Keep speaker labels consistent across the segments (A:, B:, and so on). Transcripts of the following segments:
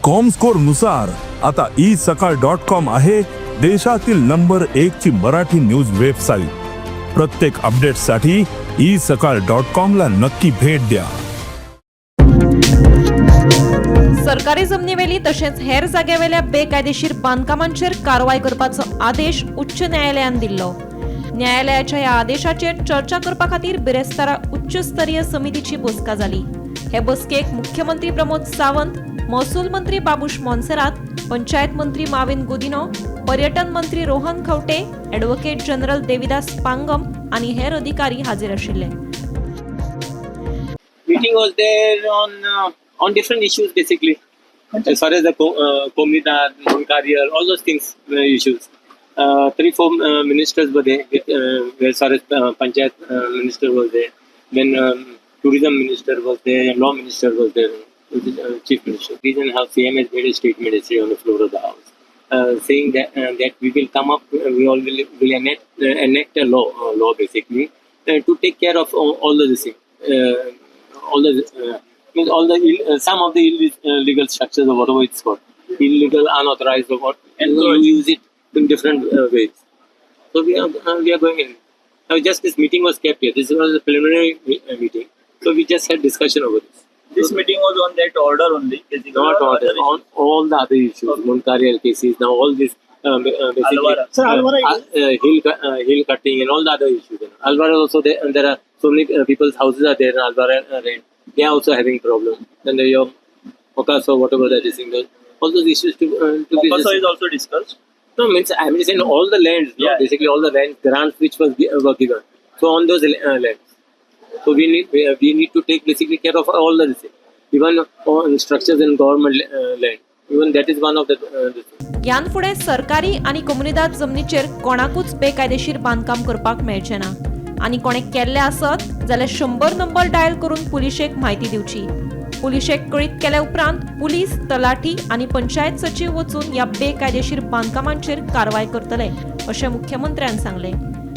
A: Comscore नुसार आता E सकाळ डॉट कॉम आहे देशातील नंबर एक ची मराठी न्यूज वेबसाईट. प्रत्येक अपडेटसाठी ई सकाळ डॉट कॉम ला नक्की भेट द्या.
B: सरकारी जमनीवेली तशेंच हेर जाग्यावेल्या बेकायदेशीर बांदकामांचेर कारवाय करपाचो आदेश उच्च न्यायालयान दिल्लो. न्यायालयाच्या ह्या आदेशाचेर चर्चा करपा खातीर बिरेस्तारा उच्च स्तरीय समितीची बसका जाली. हे बसकेक मुख्यमंत्री प्रमोद सावंत, महसूल मंत्री बाबूश मोन्सेरात, पंचायत मंत्री माविन गुदिनो, पर्यटन मंत्री रोहन खंवटे, ॲडव्होकेट जनरल देविदास पांगम आनी हेर अधिकारी हाजीर आशिल्ले.
C: Meeting was there on different issues, basically, as far as the Comunidade, Moncarrier, all those things, issues. Three, four ministers were there. With, as far as Panchayat minister was there, then tourism minister was there, and law minister was there, which is, chief minister. Reason how CM has made a statement yesterday on the floor of the house, saying that we will come up, we all will enact a law basically, to take care of all the this thing, all the means all the some of the illegal structures or whatever it's called, illegal, unauthorized or what, and you use it in different ways. So we are going in. Now just this meeting was kept here. This was a preliminary meeting, so we just had discussion over this.
D: This meeting was on that order only, basically.
C: Not
D: or
C: order
D: other
C: on all the other issues, Munkarial cases, now all this basically
D: Alvara.
E: Sir, Alvara
C: hill cutting and all the other issues. Alvara also there, and there are so many people's houses are there in Alvara. They are also having problem. Then the your Mokaso, whatever that is, in all those issues to be
D: Mokaso is also discussed.
C: No, means I am saying all the lands, no? Basically all the land grants which were given. So on those lands, so we need to take basically care of all the this, even on structures in government land. Even that is one of the this thing.
B: ह्यान फुडें सरकारी आनी कोमुनिदाद जमनीचेर कोणाकूच बेकायदेशीर बांदकाम करपाक मेळचें ना आनी कोणें केल्लें आसत जाल्यार 100 नंबर डायल करून पुलिशेक म्हायती दिवची. पुलिशेक कळीत केल्या उपरांत पुलीस, तलाठी आनी पंचायत सचीव वचून ह्या बेकायदेशीर बांदकामांचेर कारवाय करतले अशें मुख्यमंत्र्यान सांगलें.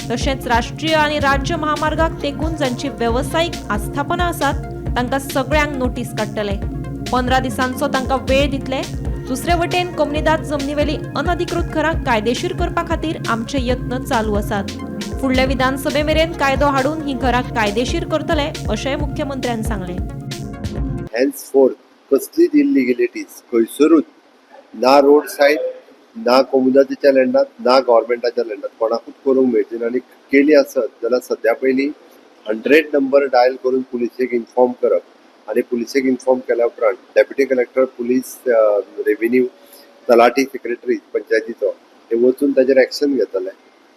B: तशेंच राष्ट्रीय आनी राज्य महामार्गाक तेंकून जांची वेवसायीक आस्थापनां आसात तांकां सगळ्यांक नोटीस काडटले. 15 दिसांचो तांकां वेळ दितले. दुसरे वटेन कोमुनिदाद जमनीवेली अनधिकृत घरां कायदेशीर करपा खातीर आमचे यत्न चालू आसात. फुडले विधानसभे मेरेन कायदो हाडून ही घरां कायदेशीर करतले अशेंय मुख्यमंत्र्यान सांगलें.
F: हेन्स फोर्थ कसलीच इलिगेलिटीज खंयसरूच ना, रोड सायड ना, कोमुनिदादीच्या लँडात ना, गव्हर्मेंटाच्या लँडात कोणाकूच करूंक मेळची ना. आनी केली आसत जाल्यार सद्या पयलीं 100 नंबर डायल करून पुलिसेक इन्फॉर्म करप आनी पुलिसेक इन्फॉर्म केल्या उपरांत deputy collector, police, revenue, talathi, secretary पंचायतीचो हे वचून ताजेर एक्शन घेतले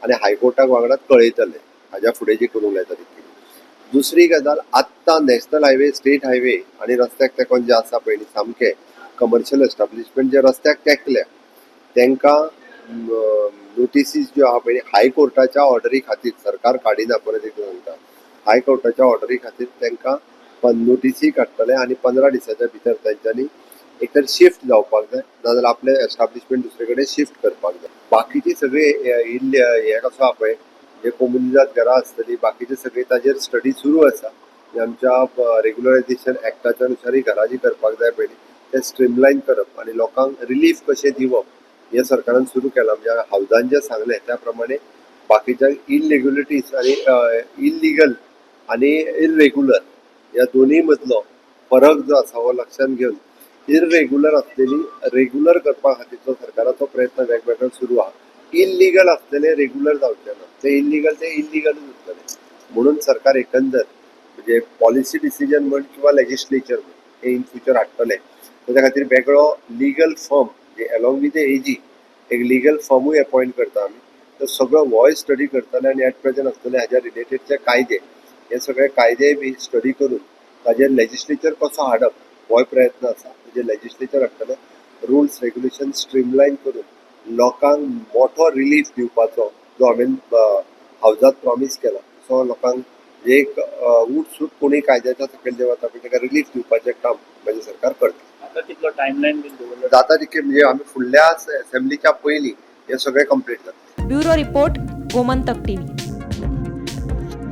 F: आनी हायकोर्टाक वांगडाच कळयतले हाज्या फुडें जी करूंक लायता तितली. दुसरी गजाल, आत्तां नॅशनल हायवे, स्टेट हायवे आनी रस्त्याक तेंकोन जे आसा पळय सामके कमर्शियल एस्टाब्लिशमेंट जे रस्त्याक तेंकल्या, तांकां नोटिसीस ज्यो आहा पळय, हायकोर्टाच्या ऑर्डरी खातीर सरकार काडिना. परत एकदां सांगता, हायकोर्टाच्या ऑर्डरी खातीर तांकां नोटिसी काडटले आनी 15 दिसाच्या भितर तांच्यांनी एक तर शिफ्ट जावपाक जाय, नाजाल्यार आपलें एस्टाब्लिशमेंट दुसरे कडेन शिफ्ट करपाक जाय. बाकीची सगळी इल्ले हे कसो आहा पळय, जे कोमुनिदाद घरां आसतली, बाकीचे सगळी ताजेर स्टडी सुरू आसा. म्हणजे आमच्या रेग्युलरायझेशन एक्टाच्या नुसारही घरां जी करपाक जाय पयलीं, ते स्ट्रीमलायन करप आनी लोकांक रिलीफ कशें दिवप हें सरकारान सुरू केलां. म्हणजे हावजान जें सांगलें त्या प्रमाणे बाकीच्या इलिगलिटीज आनी इलिगल आनी इरेग्युलर ह्या दोनूय मदलो फरक जो आसा हो लक्षात घेवन इरेग्युलर आसलेली रेग्युलर करपा खातीरचो सरकाराचो प्रयत्न वेगवेगळो सुरू आहा. इलिगल आसलेले रेग्युलर जावचे ना, ते इलिगल ते इलिगलूच उरतले. म्हणून सरकार एकंदर म्हणजे पॉलिसी डिसिजन म्हण किंवा लेजिस्लेचर म्हण हे इन फ्युचर हाडटले. ताच्या खातीर वेगळो लिगल फर्म, म्हणजे अलॉंग विथ एजी एक लिगल फर्मूय अपॉयंट करता आमी. तो सगळो होय स्टडी करतले आनी एट प्रेझेंट आसतले हाज्या रिलेटेडचे कायदे, हे सगळे कायदे बी स्टडी करून ताजेर लेजिस्लेचर कसो हाडप होय प्रयत्न आसा. म्हणजे लेजिस्लेचर हाडटले, रुल्स रेग्युलेशन स्ट्रीमलायन करून लोकांक मोठो रिलीफ दिवपाचो जो हांवें हावजात प्रॉमीस केला, सो लोकांक एक उठसूट कोणी कायद्याच्या सकयल जे वता पळय ताका रिलीफ दिवपाचें काम म्हाजें सरकार करता.
D: आता कितलो टायमलायन बीन दवरलो?
F: जाता तितके, म्हणजे आमी फुडल्या असेंब्लीच्या पयलीं हें सगळें कंप्लीट जातलें.
B: Bureau report, Gomantak TV.